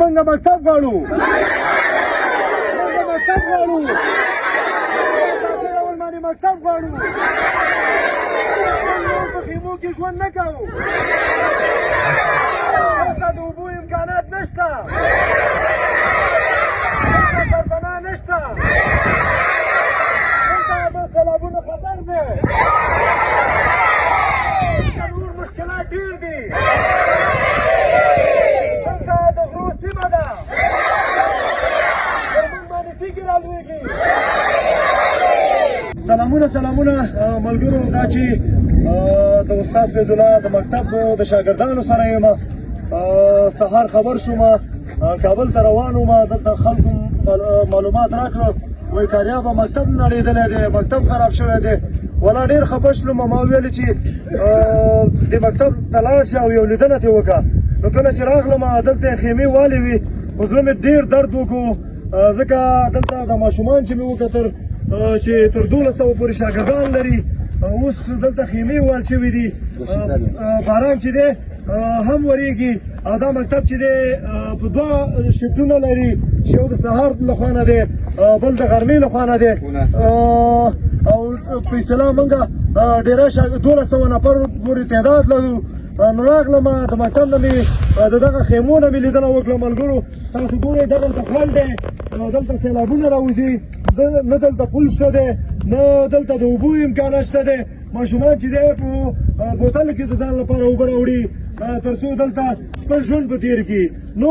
موږ مکتب غواړو، موږ مکتب غواړو، ډول باندې مکتب غواړو. موږ په خیمو کې ژوند نه کوو، دلته د اوبو امکانات نشته، دلته سرپناه نشته، دلته د سیلابونو خطر دی، دلته نور مشکلات ډېر دي، دلته د غرو سیمه ده، پر موږ باندې تیږې رالوېږي. سلامونه سلامونه ملګرو، دا چې د استاد فیض الله د مکتب د شاګردانو سره یم. سهار خبر شوم، کابل ته روان وم، دلته خلکو معلومات راکړو، وایي کاریابه مکتب نړېدلی دی، مکتب خراب شوی دی. ولا ډېر خفه شلم، ما ویل چې د مکتب ته لاړ شه او یو لیدنه ترې وکړه. نو کله چې راغلم دلته خیمې والې وي، خو زړه مې ډېر درد وکړو، ځکه دلته د ماشومان چې مې وکتل چې تر 1200 پورې شاګردان لري، اوس دلته خیمې وال شوي دي، باران چې دی هم وریږي، او دا مکتب چې دی په دوه شفټونه لري، چې یو د سهار له خوا نه دی، بل د غرمې له خوا نه دی، او په اصطلاح موږ ډېری 1200 نفر پورې تعداد لرو. نو راغلم د مکتب نه مې د دغه خیمو نه مې لیدنه وکړه. ملګرو تاسو ګورئ، دغلته خل دی، دلته سیلابونه راوځي، نه دلته پل شته دی، نه دلته د اوبو امکانات شته دی. ماشومان چې دی په بوتل کې د ځان لپاره اوبه راوړي تر څو دلته خپل ژوند په تېر کړي. نو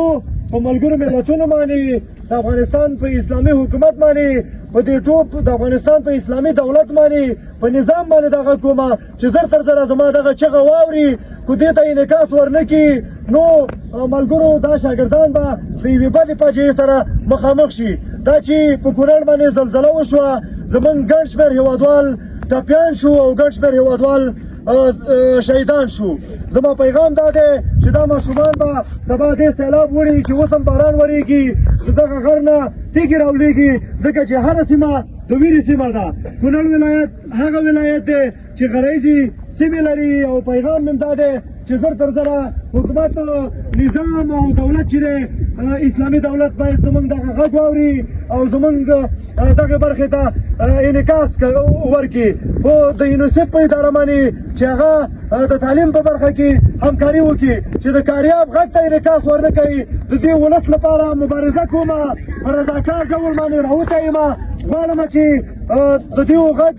په ملګرو ملتونو باندې، د افغانستان په اسلامي حکومت باندې، په دې ټوپ د افغانستان په اسلامي دولت باندې، په نظام باندې دغه کومه چې زر تر زره زما دغه چغه واوري، کو دې ته انعکاس ورنه کړي، نو ملګرو دا شاګردان به د یوې بدې فاجعې سره مخامخ شي. دا چې په کونړ باندې زلزله وشوه، زمونږ ګڼ شمېر هیوادوال ټپیان شو او ګڼ شمېر هیوادوال شهیدان شو. زما پیغام دا دی چې دا ماشومان به سبا دې سیلاب وړي، چې اوس هم باران ورېږي، د دغه غر نه تیږې راولېږي، ځکه چې هره سیمه د ویرې سیمه ده. کونړ ولایت هغه ولایت دی چې غریزي سیمې لري، او پیغام مې دا دی چې زر تر زره حکومت، نظام او دولت چې دی اسلامي دولت باید زمونږ دغه غږ واوري او زمونږ دغه برخې ته انعکاس ورکړي. خو د یونیسف په اداره باندې چې هغه د تعلیم په برخه کې همکاري وکړي، چې د کاریاب غږ ته انعکاس ورنه کوي. د دې ولس لپاره مبارزه کوم، په رضاکار ډول باندې راوتی یم. غواړم چې د دې غږ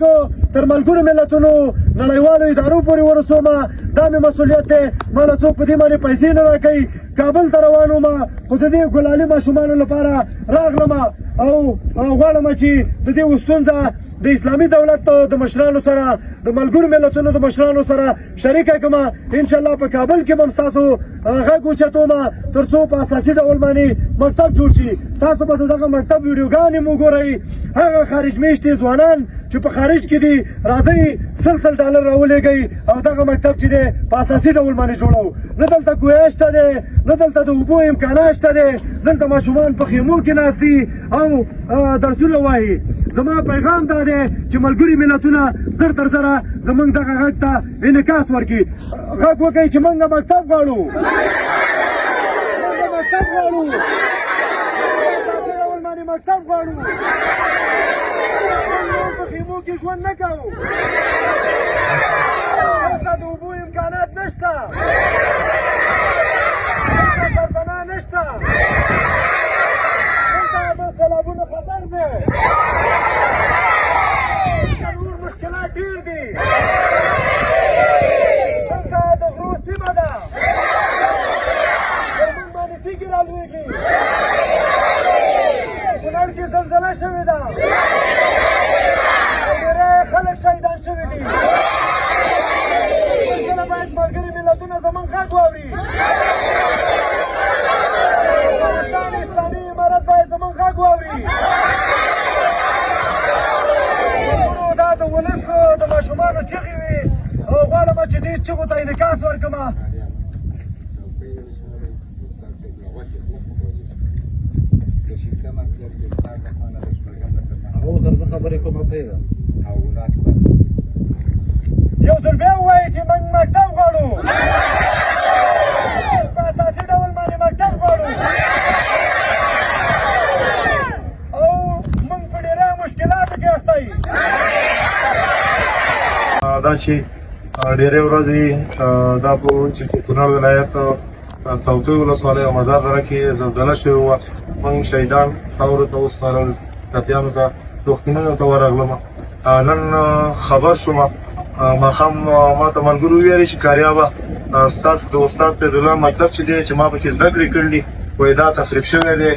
تر ملګرو ملتونو، نړیوالو ادارو پورې ورسوم. دا مې مسؤلیت دی، ما له څوک په دې باندې پیسې نه راکوي. کابل ته روان وم، خو د دې ګلالي ماشومانو لپاره راغلم، او غواړم چې د دې ستونزه د اسلامي دولت د مشرانو سره، د ملګرو ملتونو د مشرانو سره شریکه کړم. انشاءالله په کابل کې به هم ستاسو غږ اوچتوم تر څو په اساسي ډول باندې مکتب جوړ شي. تاسو به د دغه مکتب ویډیوګانې هم وګورئ. هغه خارج میشتي ځوانان چې په خارج کې دي، راځئ سل سل ډالر راولېږئ او دغه مکتب چې دی په اساسي ډول باندې جوړو. نه دلته کوی شته دی، نه دلته د اوبو امکانات شته دی، دلته ماشومان په خیمو کې ناست دي او درسونه وایي. زما پیغام دا دی چې ملګري ملتونه زر تر زره زمونږ دغه غږ ته انعکاس ورکړي. غږ وکړئ چې موږ مکتب غواړو، موږ مکتب غواړو، باندې مکتب غواړو. موږ په خیمو کې ژوند نه کوو، دلته د اوبو امکانات نشته، دلته سرپناه نشته، دلته د سیلابونو خطر دی، دلته نور مشکلات ډېر دي، دلته د غرو سیمه ده، پر موږ باندې تیږې رالوېږي. کونړ کې زلزله شوې ده او ډېری خلک شهیدان شوي دي. کله باید ملګري ملتونه زموږ غږ واوري، افغانستان اسلامي امارت باید زموږ غږ واوري. دا د ولس د ماشومانو چغې وي، او غواړم چې دې چغو ته انعکاس ورکړم. هغه سره زه خبرې کوم، صحیح ده. یو ځل بیا ووایي چې موږ مکتب غواړو، په اساسي ډول باندې مکتب غواړو. دا چې ډېرې ورځې دا په چې په کونړ ولایت څوکۍ ولسوالۍ او مزار دره کې زلزله شوې وه، موږ شهیدان خاورو ته وسپارل، ټپیانو ته روغتونونو ته ورغلم. نن خبر شوم، ماښام ما ته ملګرو وویل چې کاریابه ستاسو د استاد فیض الله مکتب چې دی، چې ما پکې زده کړې کړي دي، وایي دا تخریب شوی دی،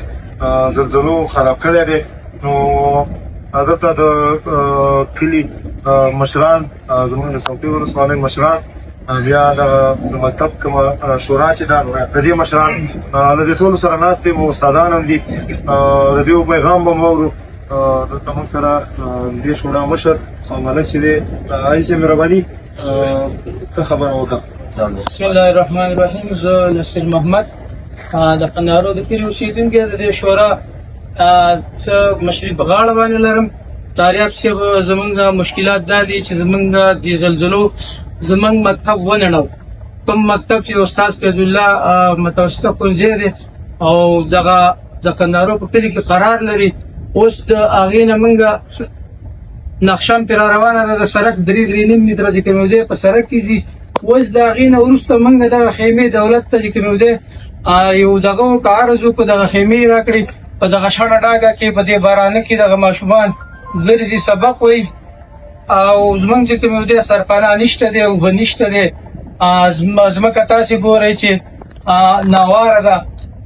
زلزلو خراب کړی دی. نو دلته د کلي مشران، زموږ د څوکۍ ولسوالۍ مشران، بیا دغه د مکتب کومه شورا چې ده د دې مشران، له دې ټولو سره ناست یم، استادان هم دي، د دې پیغام به مو واورو. دلته موږ سره د دې شورا مشر او ملک چې دی، حاجي صاحب مهرباني ښه خبره وکړه. بسم الله الرحمن الرحیم. زه نصیر محمد د قندهارو د کلي اوسېدونکی، د دې شورا څه مشري په غاړه باندې لرم. تاریاب صاحب، زمونږ مشکلات دا دي چې زمونږ د زلزلو زمونږ مکتب ونړو، کوم مکتب چې استاد فیض الله متوسطه ښوونځی دی او دغه د قندهارو په کلي کې قرار لري. اوس د هغې نه مونږ نقشه هم پرې را روانه ده، د سړک 3، 3.5 متره چې کوم دی په سړک کې ځي. اوس د هغې نه وروسته مونږ دغه خیمې دولت ته چې کوم دی یو دغه وکړو، عرض وکړو، دغه خیمې راکړې. په دغه شنه ډاګه کې په دې بارانه کې دغه ماشومان ګرځي، سبق وایي، او زمونږ چې کوم دی سرپناه نشته دی، اوبه نشته دی. ځمکه تاسې ګورئ چې ناواره ده،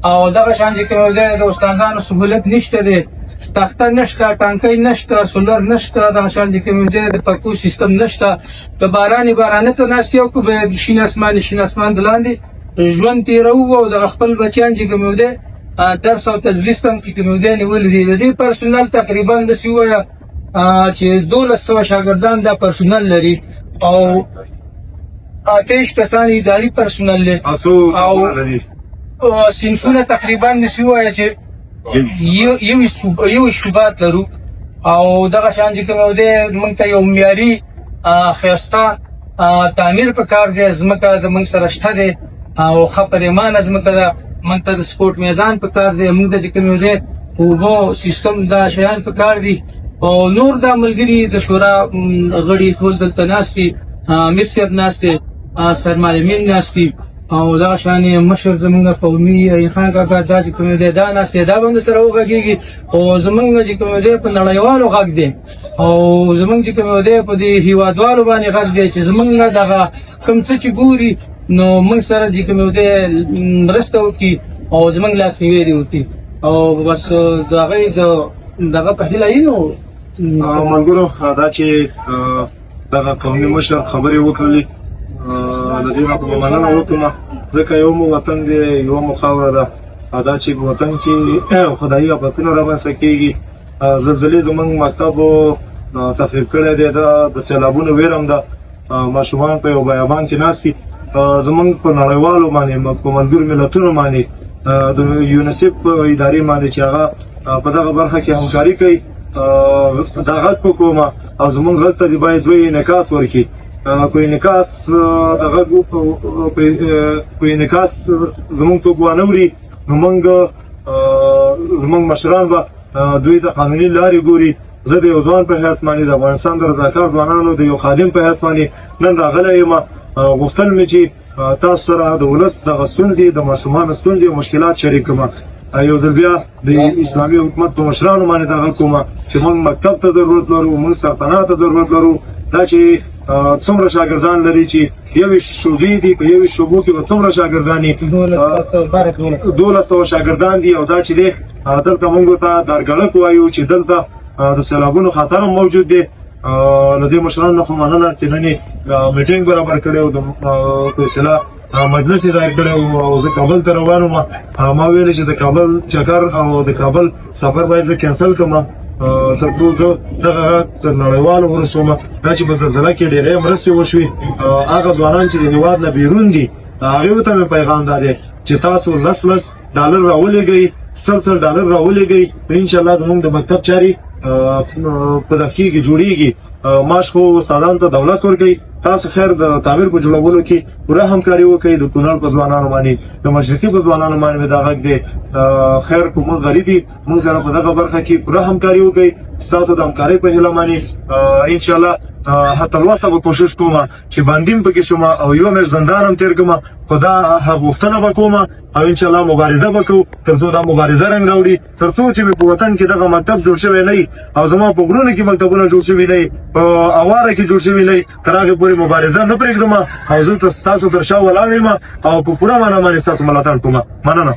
او دغه شان چې کوم دی د استادانو سهولت نشته دی، تخته نشته، ټانکۍ نشته، سولر نشته، دغه شان چې کوم دی د پکو سیستم نشته. که باران بارانه ته ناست یو که به شین اسمان شین اسمان د لاندې ژوند تېروو، او دغه خپل بچیان چې کوم دی درس او تدریس ته هم چې کوم دی نیولي دي. د دې پرسونل تقریبا داسې ووایه چې 1200 شاګردان دا پرسونل لري، او 28 کسان اداري پرسونل لري، او صنفونه تقریبا داسې ووایه چې یو شوبات لرو. او دغه شان چې کوم دی موږ ته یو معیاري ښایسته تعمیر په کار دی. ځمکه د موږ سره شته دی او ښه پریمانه ځمکه ده. موږ ته د سپورټ میدان په کار دی، موږ ته چې کوم دی اوبو سیستم دا شیان په کار دي. او نور دا ملګري د شورا غړي ټول دلته ناست دي، امیر صاحب ناست دی، سرمعلمین ناست دي، او دغه شان مشر زمونږ قومي خان کاکا دا چې کوم دی دا ناست دی، دا به هم سره وغږېږي. خو زمونږ چې کوم دی په نړیوالو غږ دی، او زمونږ چې کوم دی په دې هیوادوالو باندې غږ دی چې زمونږ دغه کوم څه چې ګوري نو موږ سره چې کوم دی مرسته وکړي او زمونږ لاسنیوی دې وکړي، او بس د هغې دغه په هیله یې. نو ملګرو، دا چې دغه قومي مشر خبرې وکړلې، له دې نه به مننه وکړم، ځکه یو مو وطن دی، یوه مو خاوره ده. دا چې په وطن کې خدایي آفتونه رامنځته کېږي، زلزلې زموږ مکتب تخریب کړی دی، دا د سیلابونو ویره هم ده، ماشومان په یو بیابان کې ناست دي. زموږ په نړیوالو باندې، په ملګرو ملتونو باندې، د یونیسف ادارې باندې چې هغه په دغه برخه کې همکاري کوي، دا غږ کوم او زموږ غږ ته دې باید دوی انعکاس ورکړي. په انعکاس د غږ په انعکاس زموږ څوک وانه وري، نو موږ زموږ مشران به دوی د قانوني لارې ګوري. زه د یو ځوان په حیث باندې، د افغانستان د رضاکار ځوانانو د یو خادم په حیث باندې نن راغلی یم. غوښتل مې چې تاسو سره د ولس دغه ستونزې، د ماشومانو ستونزې او مشکلات شریک کړم. یو ځل بیا د اسلامي حکومت په مشرانو باندې دغه کوم چې موږ مکتب ته ضرورت لرو، موږ سرپناه ته ضرورت لرو. دا چې څومره شاګردان لري، چې 21 شعبې دي، په 21 شعبو کې به څومره شاګردان دي؟ 1200 شاګردان دي. او دا چې دی دلته موږ ورته دارګړک وایو چې دلته د سیلابونو خطر هم موجود دی. له دې مشرانو خو مننه چې نن یې میټینګ برابر کړی او د په اصطلاح مجلس یې دایر کړی او زه کابل ته روان وم. ما ویل چې د کابل چکر او د کابل سفر باید زه کینسل کړم تر څو زه دغه غږ تر نړیوالو ورسوم. دا چې په زلزله کې ډېرې مرستې وشوې، هغه ځوانان چې د هېواد نه بیرون دي هغې ته مې پیغام دا دی چې تاسو لس لس ډالر راولېږئ، سل سل ډالر راولېږئ، نو انشاءالله زموږ د مکتب چارې په دغه کې جوړېږي. معاش خو استادانو ته دولت ورکوي، تاسو خیر د تعمیر په جوړولو کې پوره همکاري وکړئ. د کونړ په ځوانانو باندې، د مشرقي په ځوانانو باندې مې دا غږ دی، خیر که موږ غریب یو، موږ سره په دغه برخه کې پوره همکاري وکړئ. ستاسو د همکارۍ په هیله باندې انشاءالله. حتی الوسه به کوشش کوم چې بندي هم پکې شم او یوه میاشت زندان هم تېر کړم، خو دا حق غوښتنه به کوم او ان شاء الله مبارزه به کوو تر څو دا مبارزه رنګ راوړي. تر څو چې مې په وطن کې دغه مکتب جوړ شوی نه او زما په غرونو کې مکتبونه جوړ شوي نه، په اواره کې جوړ شوي نه، تر هغې پورې مبارزه نه پرېږدم او زه تاسو تر شا ولاړ یم او په پوره معنا باندې ستاسو ملاتړ کوم. مننه.